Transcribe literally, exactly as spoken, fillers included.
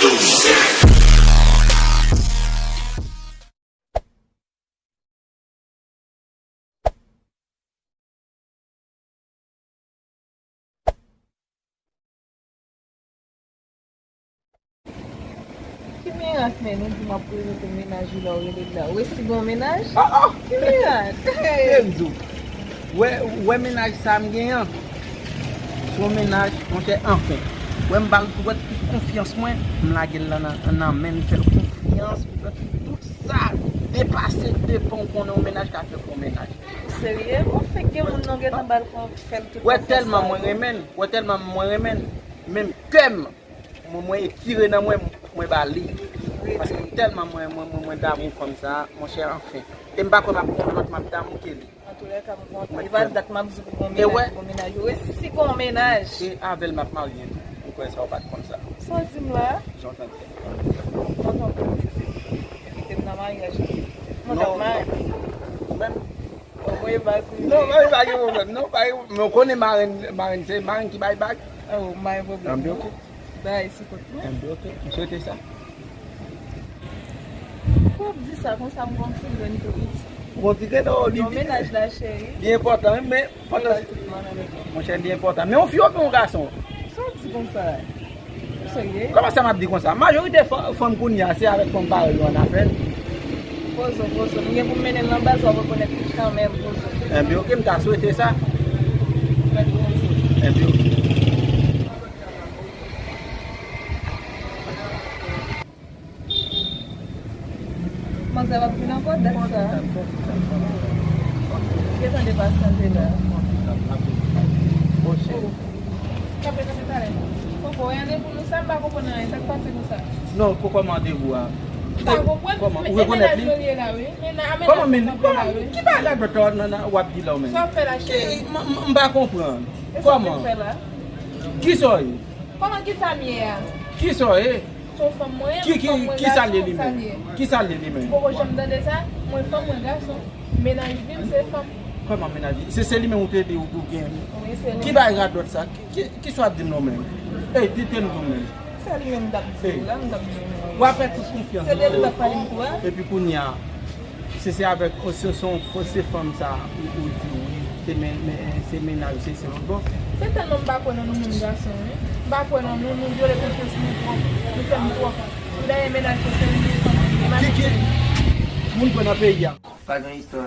Ki mirak, men, ou di m ap prezante mennaj ou la, ou rele l la. Ou resi gon mennaj? Oh, oh! Ki mirak? Hey! Enzo, wè, wè mennaj sa m gen an? Se yon mennaj, monchè, anfen. Wè m ba l tout konfyans mwen, m lage l nan, nan, nan men l, fè l konfyans, pou fè tout sa depase depan w konnen yon mennaj ka fè pou yon mennaj. Serye? Ou fèk gen moun nan gentan ba l konfyans, fè l tout konfyans sa yo. Wè tèlman mwen renmen l, wè tèlman mwen renmen l, menm kè m, mwen, mwen etire nan mwen, mwen ba li. Paske tèlman mwen, mwen, mwen, mwen damou fanm sa, monchè, anfen. E m pa kwè m ap gen yon lòt m ap damou ke li. Antoulèka, m kontan. E pa dat m ap di pou gon mennaj, pou gon mennaj. Ou resi gon mennaj. Se avè l m ap marye tou. Ou kwè sa, ou pa t konn sa. Sa w di m la? Jan w tande. M kontan pou ou, pitit. Envite m nan maryaj. Mwen t ap marye. Ou menm? Bon, mwen e pa di. Non, mwen pa gen pwoblèm. Non, pa gen, men w konnen marenn, marenn, se marenn ki bay bag. Oh, m pa gen pwoblèm. Anben, ok. Bay sou kont mwen. Anben, ok. M swete sa. Pou w ap di sa konsa, m gon ti grenn tou piti. Gon ti grenn, oh, li. Yon mennaj la, cheri. Li enpòtan, wi, men pandan. Mennaj tout mwen nan men. Monchè, li enpòtan. Men yon fi oubyen yon gason? Sa w ap di konsa? Ou serye? Kòman sa m ap di konsa? Majorite fa-, fanm kounye a, se avèk fanm parèy yo ann afè. Pozo, pozo. M gen pou m mennen l nan baz, w ap rekonèt li kanmenm, pozo. Enben, ok, m ta swete sa. Mèt pozo. Enben, ok. Manzè ap vin ankò dat sa. Gentan depasyante la. Kanpe, kanpe talè. Koko, e randevou nou sa, m pa konprann anyen. Sa k pase konsa? Non, koko, randevou a. M pa konprann. Kòman? Ou rekonèt li? Kòman men, kòman, ki bagay dòt la w ap di la w menm? Sa w ap fè la, cheri? M pa konprann. Kòman? Kisa w ye? Kòman, kisa m ye a? Kisa w ye? Se yon fanm mwen ye, fanm mwen gason, sa m ye. Kisa l ye li menm? Ou poko janm tande sa? Mwen fanm, mwen gason. Mennaj vi m se fanm. Kòman mennaj vi? Se, se li menm ou te di ou, ou gen? Wi, se li. Ki bagay radòt sa? Ki, ki, kisa w ap di m non menm? Ey, di, di m non menm. Se li menm m t ap di w la, m t ap di w non. W ap fè tout konfyans. Se de li t ap pale m tou a. Epi kounye a, Se, se avèk, se, se, se fanm sa, ou, ou di wi, se men, men, se mennaj, se, se lòt bò. Se tèlman m pa kwè nan nou moun gason, wi. M pa kwè nan nou, nou vyole konfyans nou twòp, nou fè m twòp. Dayè mennaj se sèl moun fanm ki gen. Ki, ki moun kwè nan peyi a? Pa gen istwa.